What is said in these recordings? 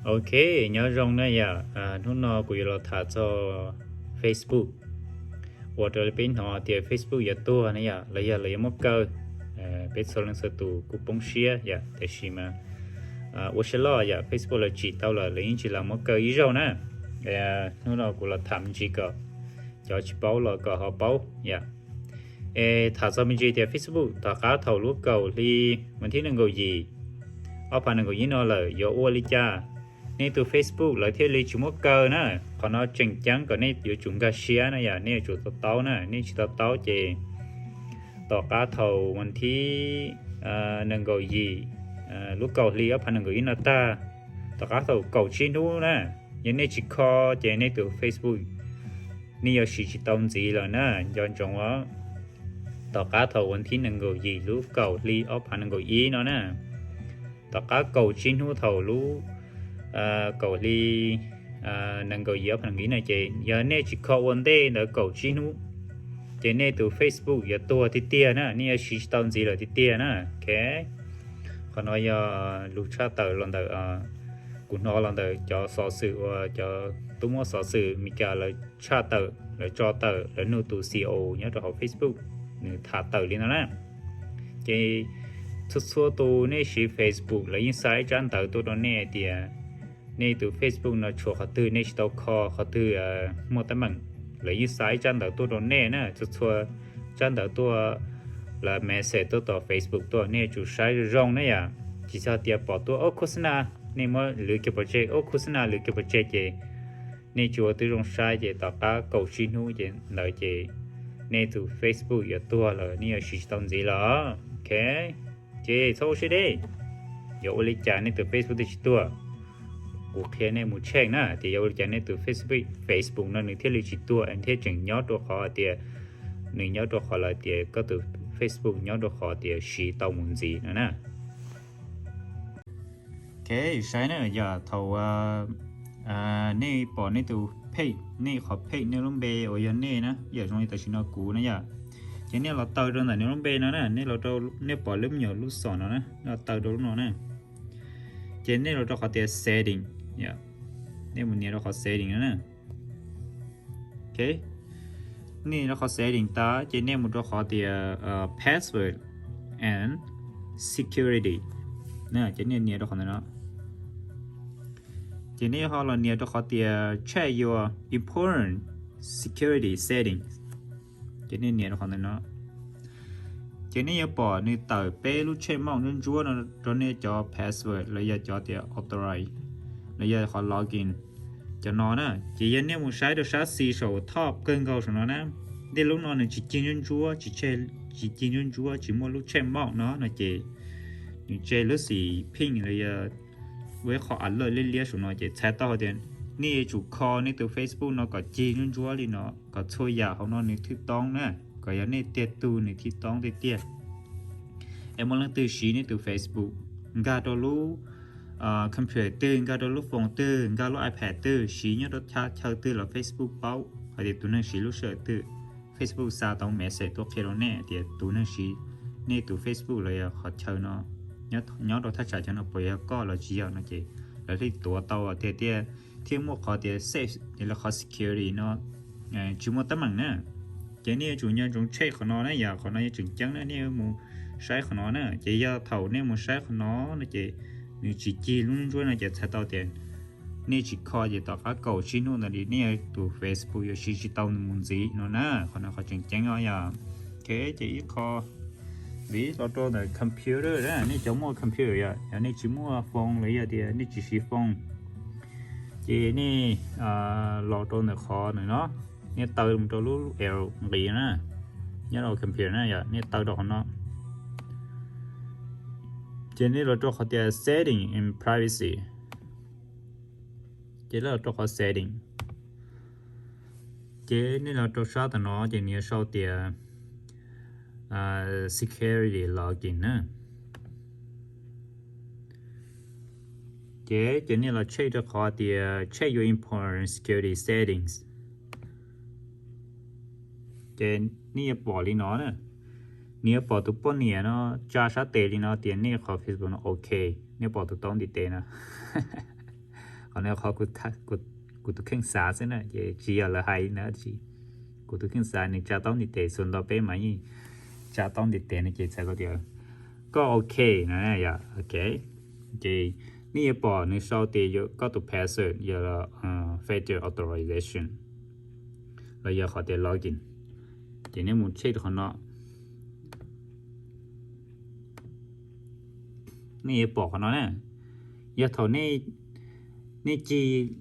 Ok, nyob zoo na yom. Hnub no kuv yuav los tham txog Facebook. Ua raws li peb hnov tias Facebook yuav tuag na yom, los yog lawv yuav muab kaw. Peb txhua leej txhua tus kuj poob siab yom, tiam sis mas ua siab loj yom, Facebook lawv tsim tau lawm, lawv yeej tsis lam muab kaw ib zaug na. Hnub no kuv los tham me ntsis kom cov tsis paub los kom ho paub yom. Es tham txog me ntsis tias Facebook tom qab thaum lub kaum hli, vas thib nees nkaum yim, ob phav nees nkaum ib no lawm yuav ua li cas? Nej tus Facebook lawv thiaj li tsis muab kaw na. Qhov no tseem ceeb kom nej yuav tsum nkag siab na yom, nej yuav tsum to taub na. Nej tsis to taub ces tom qab thaum vas thib nees nkaum yim lub kaum hli ob phav nees nkaum ib no tag, tom qab thaum kaum tsib hnub na, yog nej tsis kho ces nej tus Facebook nej yuav siv tsis tau ntxiv lawm na. Nco ntsoov os, tom qab thaum vas thib nees nkaum yim lub kaum hli ob phav nees nkaum ib no na, tom qab kaum tsib hnub thaum lub kaum hli nees nkaum yim ob phav nees nkaum ib no ces yog nej tsis kho ua ntej ntawd kaum tsib hnub ces nej tus Facebook yuav tuag tiag tiag na, nej yuav siv tsis tau ntxiv lawm tiag tiag na. Ok, qhov no yog lus tshaj tawm los ntawm, kuv hnov los ntawm cov xov xwm uas cov tub muab xov xwm Meskas lawv tshaj tawm, lawv tso tawm, lawv nug tus C E O nyob rau hauv Facebook, nws tham tawm li no na. Ces txhua txhua tus nej siv Facebook lawv yeej xa ib tsab ntawv tuaj rau nej tias nej tus Facebook no tshuav qhov twg nej tsis tau kho, qhov twg muaj teeb meem, lawv yeej xa ib tsab ntawv tuaj rau nej na. Txhua txhua tsab ntawv tuaj, lawv message tuaj tom Facebook tuaj, nej yuav tsum saib zoo zoo na yom. Tsis txhob tias pom tuaj ub khos na, nej muab lwv kiag pov tseg, ub khos na lwv kiag pov tseg ces nej tsis ua tib zoo saib ces tom qab kaum tsib hnub ces ntawd ces nej tus Facebook yuav tuag lawm, nej yuav siv tsis tau ntxiv lawm. Ok, ces txhob ua siab deb. Yuav ua li cas nej tus Facebook thiaj tsis tuag? Kuv qhia nej mus check na tias yuav ua li cas nej tus Facebook, Facebook no nws thiaj li tsis tuag thiab tseem nyob rau qhov tias nws nyob rau qhov lawv tias koj tus Facebook nyob rau qhov tias siv tau mus ntxiv no na. Ok, saib na, yog thaum nej pom nej tus page, nej qhov page nej lub npe uas yog nej na, yam zoo li tam sim no kuv na yom, ces nej los taw rau ntawm nej lub npe no na, nej los rau, nej pom lub me nyuam lub xom no na, nej los taw rau lub no na. Ces nej los rau qhov tias setting, nej mus nias rau qhov setting no na. Ok, nej rau qhov setting tas ces nej mus rau qhov tias password and security, ces nej nias rau qhov ntawm no. Ces nej ho los nias rau qhov tias check your important security settings, ces nej nias rau qhov ntawm no. Ces nej yuav pom nws tawm peb lub check mark ntsuab ntsuab no rau nej cov password los yog cov tias authorize los yog qhov login, cov no na. Ces yog nej mus saib rau sab xis saum top kawg nkaus saum no na, tej lub no nws tsis cig ntsuab ntsuab, tsis cig ntsuab ntsuab, tsis muaj lub check mark no no ces nws tseg lub xim pink los yog ua ib qho alert liab liab saum no ces txhais tau hais tias nej yuav tsum kho nej tus Facebook no kom cig ntsuab ntsuab li no, kom txhua yam hauv no nws thiaj toob na, kom yog nej tiag tug nws thiaj toob tiag tiag. Es muaj leej twg siv nej tus Facebook nkag rau lub computer twg, nkag rau lub phone twg, nkag lub iPad twg, siv nyob rau chaw twg los Facebook paub hais tias tus neeg siv lub sij hawm twg. Facebook xa tau message tuaj qhia rau nej tias tus neeg siv nej tus Facebook los yog qhov chaw no nyob rau thaj tsam chaw no puas yog koj los tsis yog no ces lawv thiaj tuav tau tiag tiag, thiaj muaj qhov tias safe, qhov security no tsis muaj teeb meem na. Ces nej yuav tsum nco ntsoov check qhov no na, yog qhov no yuav tseem ceeb na, nej yuav mus saib qhov no na. Ces yog thaum nej mus saib qhov no no ces nws tsis cig lub ntsuab no ces txhais tau tias nej tsis kho ces tom qab kaum tsib hnub ntawd li nej tus Facebook yuav siv tsis tau mus ntxiv no na. Qhov no qhov tseem ceeb os yog. Ok, ces ib qho vim los rau ntawm computer na, nej cov muaj computer yom, yog nej tsis muaj phone los yog tias nej tsis siv phone ces nej los rau ntawm qhov ntawm no, nej taw mus rau lub L nqis na, nyob rau computer na yom, nej taw rau qhov no. Ces nej los rau qhov tias setting and privacy, ces los rau qhov setting. Ces nej los rau sab tom no ces nws yuav sau tias security login na. Ces ces nej los check rau qhov tias check your important security settings. Ces nej yuav pom li no na, nws yuav pom tus poj niam no tsa sab tes li no tias nej qhov Facebook no ok, nej pom tus taub ntiv tes no. Qhov no qhov kuv tus kheej xav xwb na, ces tsis yog lawv hais na, kuv tus kheej xav. Nws tsa taub ntiv tes, xus ntau peb mas yeej tsa taub ntiv tes no ces txhais tau tias koj ok no yom. Ok, ces nej yuav pom nws sau tias koj tus password yog factor authorization los yog qhov tias login. Ces nej mus check rau qhov no, nej yuav pom qhov no na. Yog thaum nej cig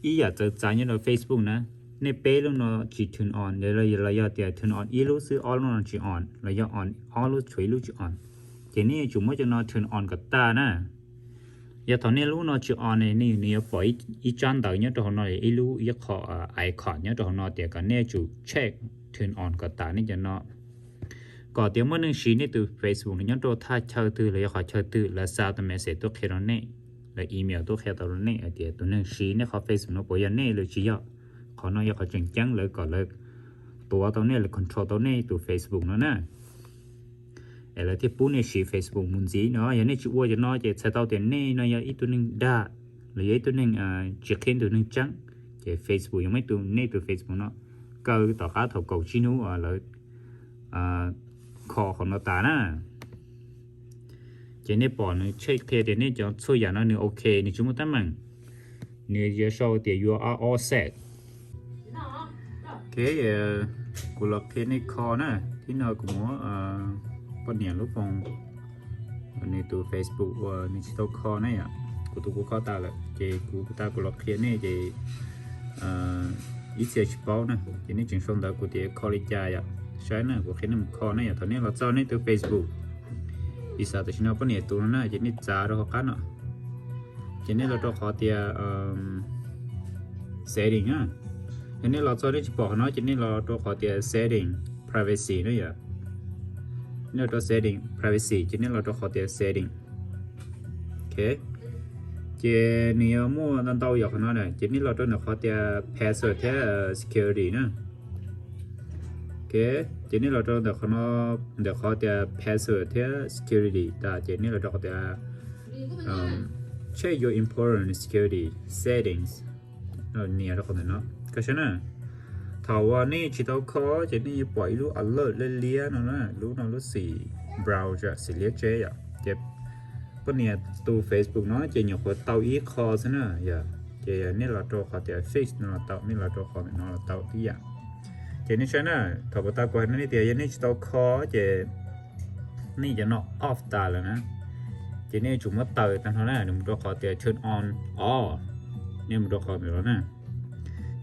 ib yam txawv txav nyob rau Facebook na, nej peb lub no tsis turn on los yog tias turn on ib lub xwb, ob lub no tsis on, los yog on ob lub tshuav ib lub tsis on, ces nej yuav tsum muab cov no turn on kom tag na. Yog thaum nej lub no tsis on ne, nws yuav pom ib tsab ntawv nyob rau hauv no, ib lub ib qho icon nyob rau hauv no tias kom nej yuav tsum check turn on kom tas nej cov no, kom tias muaj neeg siv nej tus Facebook no nyob rau thaj chaw twg los yog qhov chaw twg, lawv xa tus message tuaj qhia rau nej, lawv email tuaj qhia tau rau nej hais tias tus neeg siv nej qhov Facebook no puas yog nej los tsis yog. Qhov no yog qhov tseem ceeb, lawv kom lawv tuav tau nej, lawv control tau nej tus Facebook no na, es lawv thiaj pub nej siv Facebook mus ntxiv no. Yog nej tsis ua cov no ces txhais tau tias nej no yog ib tug neeg dag los yog ib tug neeg tsis qhia tus neeg tseeb, ces Facebook yuav muab tus, nej tus Facebook no kaw tom qab thaum kaum tsib hnub lawv kho qhov no tas na. Ces nej pom nws check qhia tias nej cov txhua yam no nws ok, nws tsis muaj teeb meem, nws yuav sau tias you are all set. Ok, kuv los qhia nej kho na. Thib no kuv muab poj niam lub phone, nws tus Facebook uas nws tsis tau kho na yom, kuv tus kuv kho tas lawm, ces kuv tas kuv los qhia nej ces ib txhia tsis paub na, ces nej tseem sau ntawv kuv tias kho li cas yom. Saib na, kuv qhia nej mus kho na yom. Thaum nej los txog nej tus Facebook, piv xam tam sim no poj niam tus no na, ces nej txav rau hauv qab no, ces nej los rau qhov tias setting na. Yog nej los txog nej tsis pom qhov no ces nej los rau qhov tias setting privacy na yom. Nej los rau setting privacy ces nej los rau qhov tias setting. Ok, ces nws yuav muaj ntau ntau yom qhov no na, ces nej los rau ntawm qhov tias password thiab security na. Ok, ces nej los rau ntawm qhov no, ntawm qhov tias password thiab security tas ces nej los rau qhov tias check your important security settings. Nias rau qhov ntawm no, koj saib na. Thaum uas nej tsis tau kho ces nej yuav pom ib lub alert liab liab no na, lub no lub xim browser xim liab tseb yom. Ces poj niam tus Facebook no ces nyuam qhuav tau ib qho xwb na yom. Ces nej los rau qhov tias fix no los tau, nej los rau qhov ntawm no los tau tib yam. Ces nej saib na, thaum kuv tau kuv hais nej tias yog nej tsis tau kho ces nej cov no off tas lawm na, ces nej yuav tsum muab taws tag nrho na, nws mus rau qhov tias turn on all, nej mus rau qhov ntawm no na.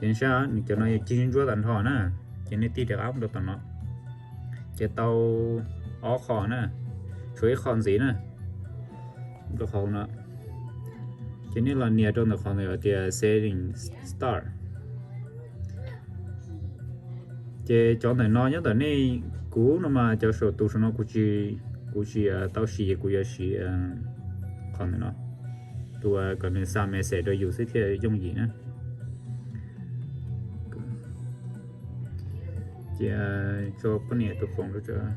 Ces nej saib, nws cov no yog cig ntsuab tas nrho na, ces nej tig rov qab mus rau tom no, ces tau ob qho na, tshuav ib qho ntxiv na, rau qhov no. Ces nej los nias rau ntawm qhov ntawm tias setting start. Ces cov ntawm no nyob ntawm nej, kuv no mas cov saum tus saum no kuv tsis, kuv tsis tau siv, kuv yuav siv qhov ntawm no, tus kom nws xa message rau yus xwb thiaj yooj yim na. Ces tso poj niam tus phone rau.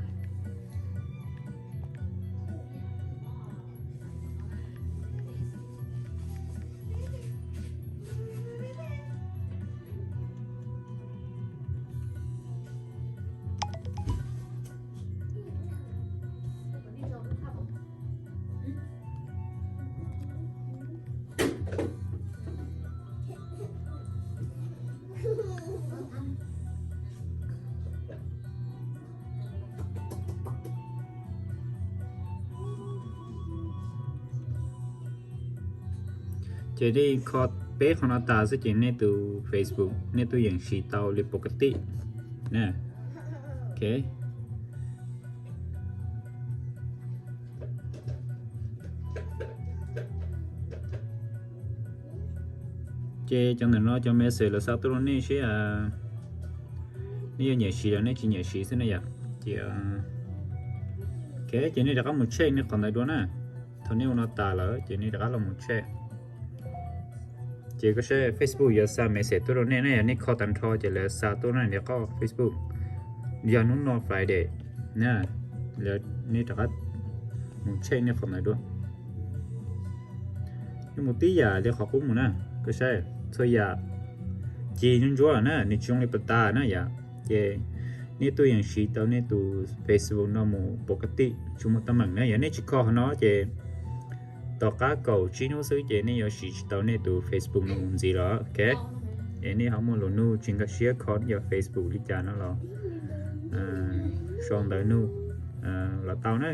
Ces nej kho peb qhov no tas xwb ces nej tus Facebook nej twb yeej siv tau li pov ka tij na. Ok. Ces cov ntawm no cov message los xa tuaj rau nej seb nej yuav nyiam siv los nej tsis nyiam siv xwb na yom. Ces, ok, ces nej rov qab mus check nej qhov ntawd dua na. Thaum nej ua no tas lawm ces nej rov qab los mus check. Ces koj saib Facebook yuav xa message tuaj rau nej na, yog nej kho tag nrho ces lawv xa tuaj na, nej qhov Facebook. Yog hnub no Friday na, nej rov qab mus check nej qhov ntawd dua. Mus tib yam li qhov qub mus na, koj saib, txhua yam ci ntsuab ntsuab na, nws tsis zoo li pas tas na yom. Ces nej tuaj yeej siv tau nej tus Facebook no mus pov ka tij tsis muaj teeb meem na. Yog nej tsis kho qhov no ces tom qab kaum tsib hnub xwb ces nej yuav siv tsis tau nej tus Facebook no mus ntxiv los, ok. Es nej ho muaj lus nug tsis nkag siab kho nej cov Facebook li cas no los sau ntawv nug los tau na.